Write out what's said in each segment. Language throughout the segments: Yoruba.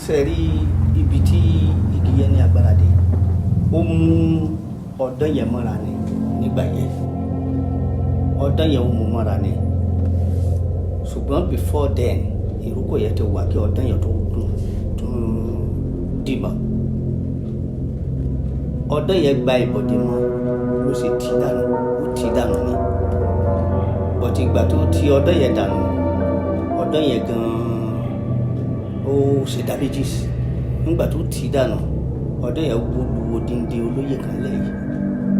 Ṣe rí ibi tí igi yẹn ní agbára dé, ó mú ọdán yẹn mọ́ra ni. Nígbà yẹn, ọdán yẹn ó mú mọ́ra ni. Ṣùgbọ́n before then, ìrókò yẹn ti wà kí ọdán yẹn tó gùn tó dìmọ̀. Ọdán yẹn gba ìbọ̀dé mọ́, ló sì tì dànù, ó tì dànù ni. But ìgbà tó ti ọdán yẹn dànù, ọdán yẹn gan-an ó ṣe damages. Nígbà tó tì dànù, ọdán yẹn wó lu odindi olóyè kan lẹ́yìn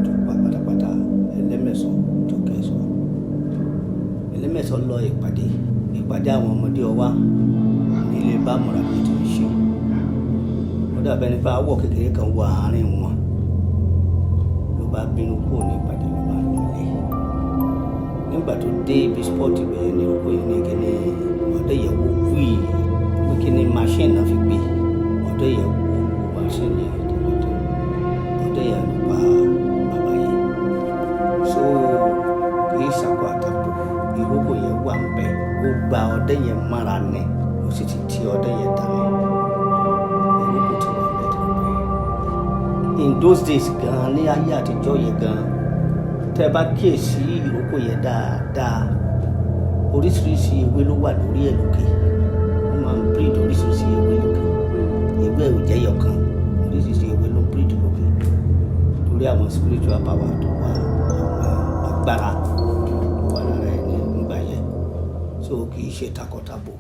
tó pa pátápátá, Ẹlẹ́mẹ̀sọ tó kẹsàn. Ẹlẹ́mẹ̀sọ lọ ìpàdé àwọn ọmọdé ọwá nílé bámúra bí ti ń ṣe. Ó dàbẹ́ nípa awọ kékeré kan wọ àárín wọn, ló bá bínú kúrò ní ìpàdé, ló bá lọlé. Nígbà tó dé ibi spot ibẹ̀ ní oko yìí ní kíní, ọdẹ yẹn wó wíì pé kíní machine náà fi gbé. Ọdẹ yẹn wó lu machine yẹn tẹ́lẹ̀tẹ́, ọdẹ yẹn ló pa bàbá yẹn. So kì í ṣàkó àtàkù, ìrókò yẹn wà ń bẹ. Ó gba ọdẹ yẹn mára ní, ó sì ti ti ọdẹ yẹn dànù. Ìrókò ti wà ń bẹ tó pẹ́. In those days gan, ní ayé àtijọ́ yẹn gan, tẹ́ ẹ bá kíyèsí ìrókò yẹn dáadáa, oríṣiríṣi ewé ló wà lórí ẹ̀ lókè. Wọ́n máa ń breed oríṣiríṣi ewé lókè. Ewé ò jẹ́ yọkan, oríṣiríṣi ewé ló ń breed lókè torí àwọn spiritual power tó wà, àwọn agbára tó wà lára ẹ̀ ní nígbà yẹn. So kì í ṣe takọtabo.